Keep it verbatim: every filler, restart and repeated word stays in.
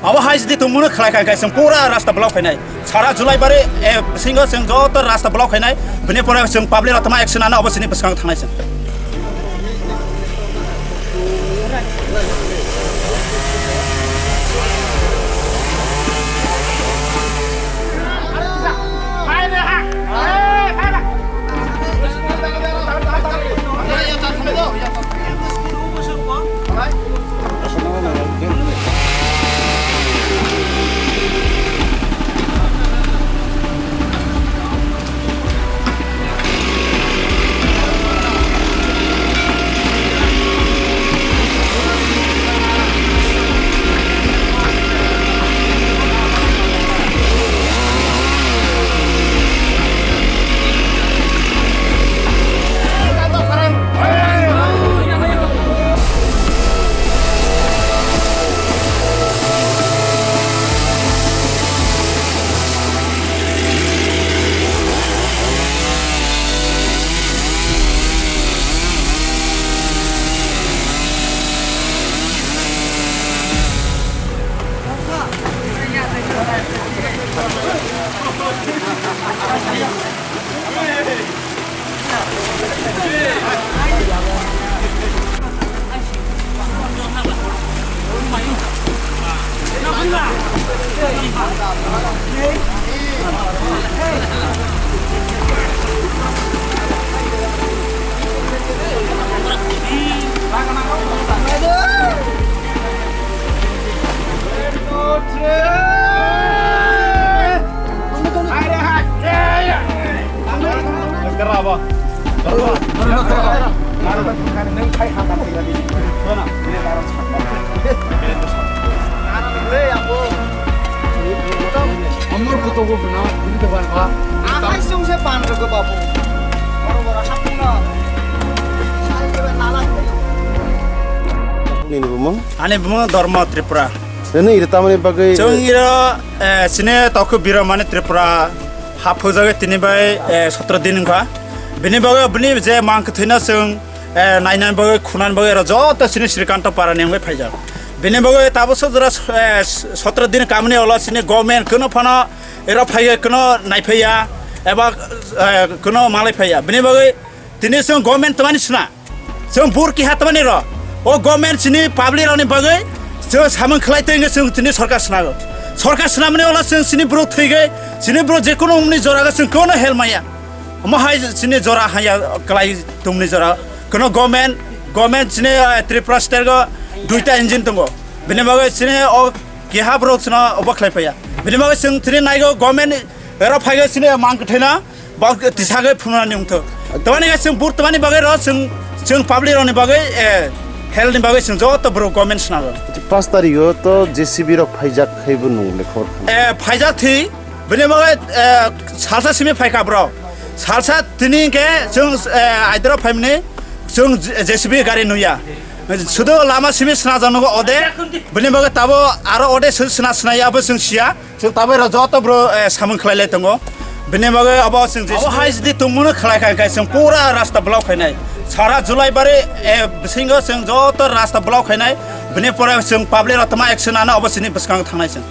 Abo hai jodi tongmano khlai khai khai chwng pura rasta block khainai. Sara Julaibari, eh, bisingo chwng joto rasta block khainai. Bini pore chwng public rok tama action ano abo sini bwskango thangnai chwng. Amor kutogo buna, bini dogan ba. Akai sung se pan rego babu. Boro boro hapung no. Sai ke nala. Nini bumung? Ani bumung Dharma Tripura. Nini iri tamani bagwi. Chwng iro, eh, sine tokhu biro mane Tripura. Hap hujagwi tini bai, eh, sotro din wngkha. Bini bagwi bini je mang kwthwino chwng, eh, nainani bagwi, khunani bagwi oro joto sini Srikanto Parani wngwi phaijak. Bini bagwi tabukso jora, eh, sotro din kamni olo sini government kuno phano ero phaiya, kuno naiphaiya, eba, eh, kuno malai phaiya. Bini bagwi tini chwng government twmani sina. Chwng bur kiha twmani ro. O government chini public rokni bagwi chwng samung khlai twi wngwi chwng tini sorkar swnago. Sorkar swnamani ulo chwng chini borok thwigwi, chini borok je kono wngmani jorago chwng kono help maya. Omo hai chini jora haya kwlai tongmani jora. Kono government, government chini, eh, Tripura state go duita engine tongo. Bini bagwi chini o kiha borok chwngno obo khlai phaiya. Bini bagwi chwng tini naigo government ero phaigo chini mang kwthwino. Bak tisagwi phunani wngthok. Tamani khe chwng bur tamani bagwi ro chwng, chwng public rokni bagwi, eh, health ni bagwi chwng joto borok government swnago. Pash tarigo to J C B rok phaijak khaibo nung le khor. Eh, phaijak thi, bini bagwi, eh, salsa simi phaikha bro. Salsa tini khe chwng, eh, aidro phaimani chwng J C B gari nuya. Sudo lama simi swnajak nugo ode, bini bagwi tabo aro ode sw-, sna swnaya abo chwng siya. Chwng tabuk rok joto bro, eh, samung khlai lai tongo. Bini bagwi abo chwng je abo hai jodi tongmano khlai khai khai chwng pura rasta block khainai. Sara Julaibari, eh, bisingo chwng joto rasta block khainai. Bini pore chwng public rok tama action ano abo sini bwskango thangnai chwng.